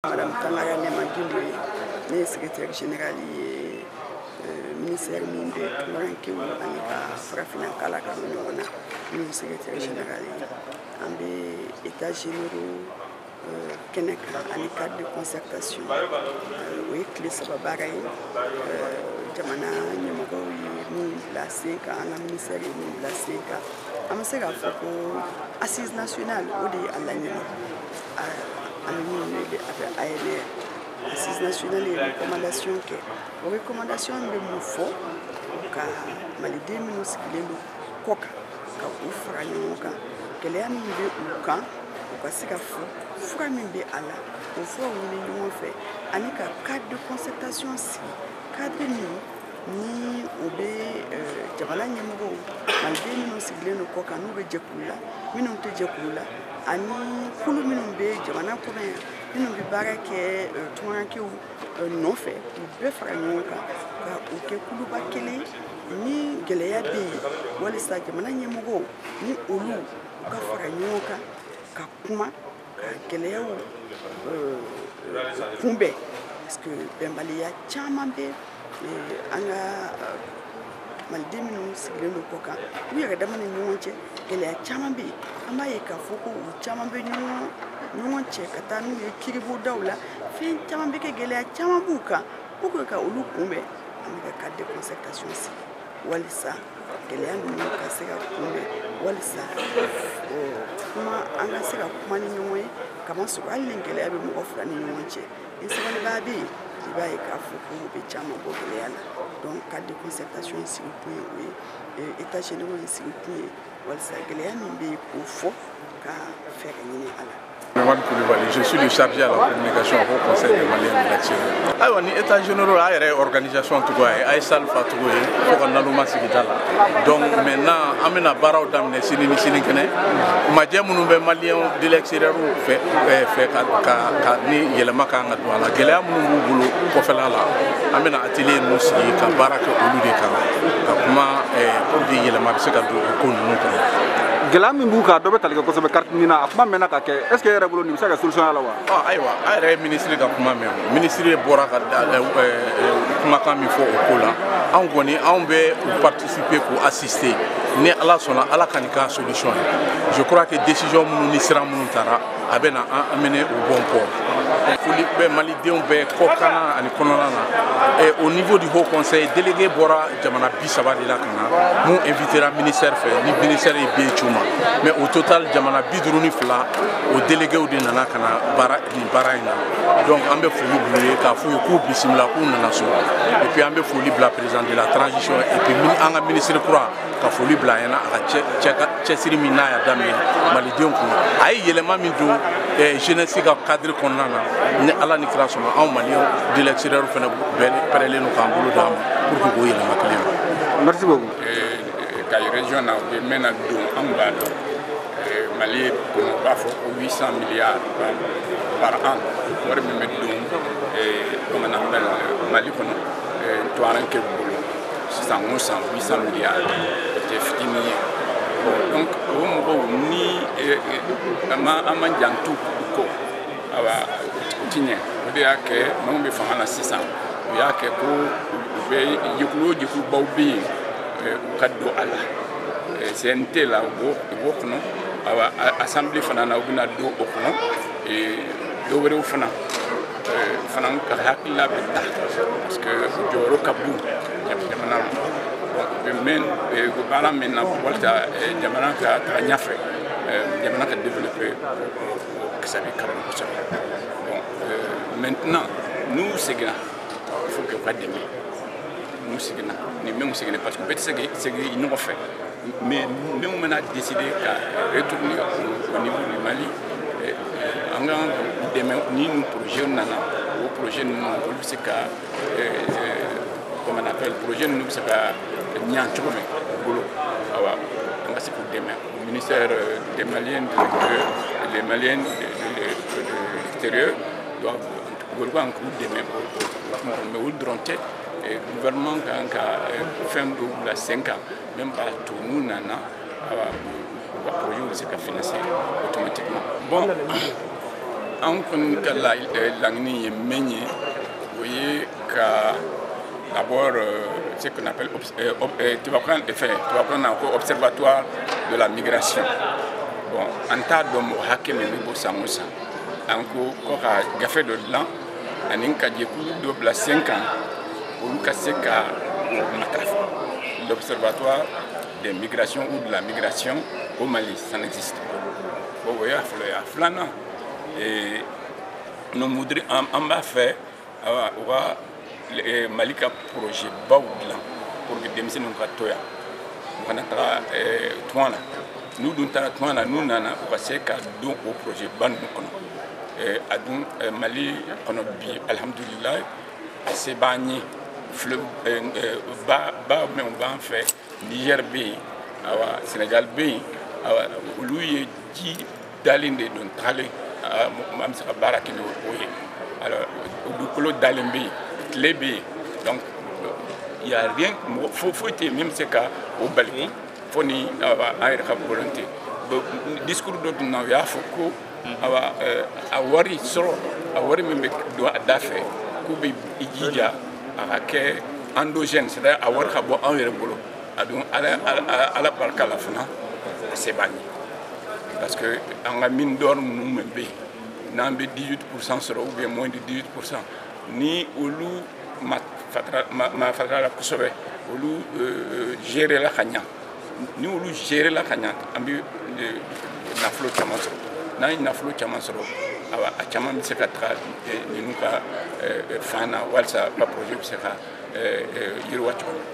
Madame Tangara Nema Guindo ye, ne ye secrétaire général ye ministère min bɛ tunkarankew ani ka farafinna kala ka don ɲɔgɔn na, ne ye secrétaire général ye. An bɛ état généraux kɛnɛ kan ani cadre de concertation. O ye tile 3 baara ye, jamana ɲɛmɔgɔw ye min bila sen kan, an ka ministère ye min bila sen kan. An bɛ se k'a fɔ ko assise nationale, o de ye a laɲini, an bɛ min wele a bɛ ANR. Assise nationale ye recommandation kɛ. O recommandation bɛ mun fɔ? Ka maliden minnu sigilen don kɔ kan, ka u fara ɲɔgɔn kan, gɛlɛya min bɛ u kan, u ka se ka fɔ, fura min bɛ a la, o furaw ɲini ɲɔgɔn fɛ, ani ka cadre de concertation sigi, cadre min ni o bɛ jamana ɲɛmɔgɔw, maliden minnu sigilen don kɔ kan, n'u bɛ jɛkulu la, minnu tɛ jɛkulu la, ani kulu minnu bɛ jamana kɔnɔ yan, minnu bɛ baara kɛ tunkarankew nɔfɛ, k'u bɛɛ fara ɲɔgɔn kan ka u kɛ kuluba kelen. Ni gɛlɛya bɛ yen, walisa jamana ɲɛmɔgɔw ni olu u ka fara ɲɔgɔn kan ka kuma ka gɛlɛyaw kunbɛn, parce que bɛnbaliya caman bɛ an ka maliden minnu sigilen don kɔ kan, u yɛrɛ dama ni ɲɔgɔn cɛ, gɛlɛya caman bɛ yen. An b'a ye k'a fɔ ko u caman bɛ ɲɔgɔn cɛ ka taa n'u ye kiiribodaw la, fɛn caman bɛ kɛ, gɛlɛya caman b'u kan. Pour que ka olu kunbɛn, an bɛ ka cadre de concertation sigi walisa gɛlɛya ninnu ka se ka kunbɛn, walisa kuma, an ka se ka kuma ni ɲɔgɔn ye, kamasɔrɔ hali ni gɛlɛya bɛ mɔgɔ fila ni ɲɔgɔn cɛ, ni sabalibaa bɛ yen, i b'a ye k'a fɔ ko o bɛ caman bɔ gɛlɛya la. Donc cadre de concertation in sigi kun ye o ye, état généraux in sigi kun ye walisa gɛlɛya min bɛ yen, k'o fɔ ka fɛɛrɛ ɲini a la. Souleymane Koulibaly, je suis le chargé à la communication au Conseil des Maliens de l'extérieur. Ayiwa, ni état généraux a yɛrɛ ye organisation cogoya ye, a ye salle fa cogo ye fo ka naloma sigida la. Donc maintenant, an bɛna baaraw daminɛ sini ni sinikɛnɛ. Majɛ minnu bɛ Maliens de l'extérieur fɛ ka ni yɛlɛma kan ka don a la, gɛlɛya minnu b'u bolo kɔfɛla la, an bɛna atelier ninnu sigi ka baara kɛ olu de kan, ka kuma pour que yɛlɛma bɛ se ka don o ko ninnu kɔnɔ. Gɛlɛya min b'u kan, dɔ bɛ tali kɛ kosɛbɛ carte NINA, a kuma mɛnna ka kɛ. Est ce que e yɛrɛ bolo, nin bɛ se ka kɛ solution y'a la wa? Ayiwa, a yɛrɛ ye ministre ka kuma mɛn. O ministre bɔra ka kumakan min fɔ o ko la, anw kɔni, anw bɛ u participer k'u assister. Ni Ala sɔnna, Ala ka nin k'a solution ye. Je crois que décision minnu ni sira minnu taara, a bɛ na an amener au bon port. Foli bɛ malidenw bɛɛ kɔkanna ani kɔnɔna na. Au niveau du haut conseil, délégué bɔra jamana 30 de la ka na, mun invitera ministère fɛ, ni ministère ye billet ci u ma. Mais au total, jamana 52, o déléguéw de nana ka na baara nin baara in na. Donc an bɛ foli bila u ye, k'a f'u ye k'u bisimila, k'u nana so. Et puis an bɛ foli bila président de la transition, et puis an ka ministre kura, ka foli bila a ɲɛna, a ka cɛsiri min n'a y'a daminɛ malidenw kun, a ye yɛlɛma min don jeunesse ka cadre kɔnɔna na. Ni Ala ni kira sɔnna, anw Maliens de l'extérieur fana bɛɛ pɛrɛlen don k'an bolo d'an ma pour que k'o yɛlɛma kelen ma. Merci beaucoup. Kayi région na, u bɛ mɛn na don, anw b'a dɔn Mali kɔnɔ, u b'a fɔ ko 800 milliards par an, wari min bɛ don, comment on appelle, Mali kɔnɔ tubarakɛ bolo san o san, 800 milliards, o tɛ fitinin ye. Bon, donc o mɔgɔw ni an ma janto u kɔ, awa, o ti ɲɛ. O de y'a kɛ minnu bɛ fanga la sisan, u y'a kɛ ko u bɛ jɛkulu o jɛkulubaw bɛ yen, u ka don a la. CNT la, u b'o kɔnɔ, awa, assemblée fana na, u bɛna don o kɔnɔ. Dɔ wɛrɛw fana ka hakilila bɛ ta, parce que u jɔyɔrɔ ka bon jamana ma. Bon, u bɛ mɛn u bɛ baara min na walasa jamana ka taga ɲɛfɛ, jamana ka développer, o kisɛ bɛ ka bon kosɛbɛ. Bon, maintenant n'u seginna, il faut que u ka dɛmɛ. N'u seginna, ni minnu seginna, parce que bɛɛ tɛ se ka segin ɲɔgɔn fɛ, mais minnu bɛna décider ka retourner au niveau du Mali, an kan k'u dɛmɛ. Ni nin projet nana, o projet ninnu, olu bɛ se ka, comment on appelle, projet ninnu bɛ se ka ɲa cogo min u bolo, awa, an ka se k'u dɛmɛ. Au ministère des Maliens de l'extérieur, les Maliens de l'extérieur doivent, olu kan k'u dɛmɛ o kuma kɔnɔ. Mais olu dɔrɔn tɛ, gouvernement kan ka fɛn dɔw bila sen kan min b'a to n'u nana, awa, u ka projet bɛ se ka financer automatiquement. Bon. An kɔni ka laɲini ye min ye, o ye ka d'abord ce qu'on appelle tubabukan fɛn, tubabukan na ko observatoire de la migration. Bon, an t'a dɔn mɔgɔ hakɛ min bɛ bɔ san o san. An ko ka gafe dɔ dilan ani ka jɛkulu dɔ bila sen kan, olu ka se ka o matarafa. L'observatoire des migrations ou de la migration au Mali, ça n'existe pas. Bon, o y'a fɔlɔ ye. A filanan, nous voudrions, an b'a fɛ, awa, u ka Mali ka projet baw dilan pour que denmisɛnninw ka to yan, u kana taga tunga na. N'u dun taara tunga na, n'u nana, u ka se ka don o projet ba ninnu kɔnɔ. A dun Mali kɔnɔ bi, alihamudulilayi, a se b'an ye. Fleuve ba minnu b'an fɛ, Niger bɛ yen, awa, Sénégal bɛ yen, awa, olu ye ji dalen de don tagalen, an bɛ se ka baara kɛ ni o ye. Alors, dugukolo dalen bɛ yen, tile bɛ yen, donc il y a rien, mɔgɔ foyi tɛ yen min bɛ se ka o bali, fo ni, awa, an yɛrɛ ka volonté. Discours dɔ dun na, u y'a fɔ ko, awa, a wari sɔrɔ, a wari min bɛ don a da fɛ, k'u bɛ i jija a ka kɛ endogène, c'est à dire a wari ka bɔ anw yɛrɛ bolo. A dun, Ala barika la fana, a se b'an ye, parce que an ka mine d'or ninnu min bɛ yen, n'an bɛ 18 % sɔrɔ ou bien moins de 18 %, ni olu ma fatara ma fatara la kosɛbɛ, olu gérer la ka ɲa, ni olu gérer la ka ɲa, an bɛ nafolo caman sɔrɔ. N'an ye nafolo caman sɔrɔ, awa, a caman bɛ se ka taga ninnu ka fan na, walasa ka projet bɛ se ka yiriwa cogo min.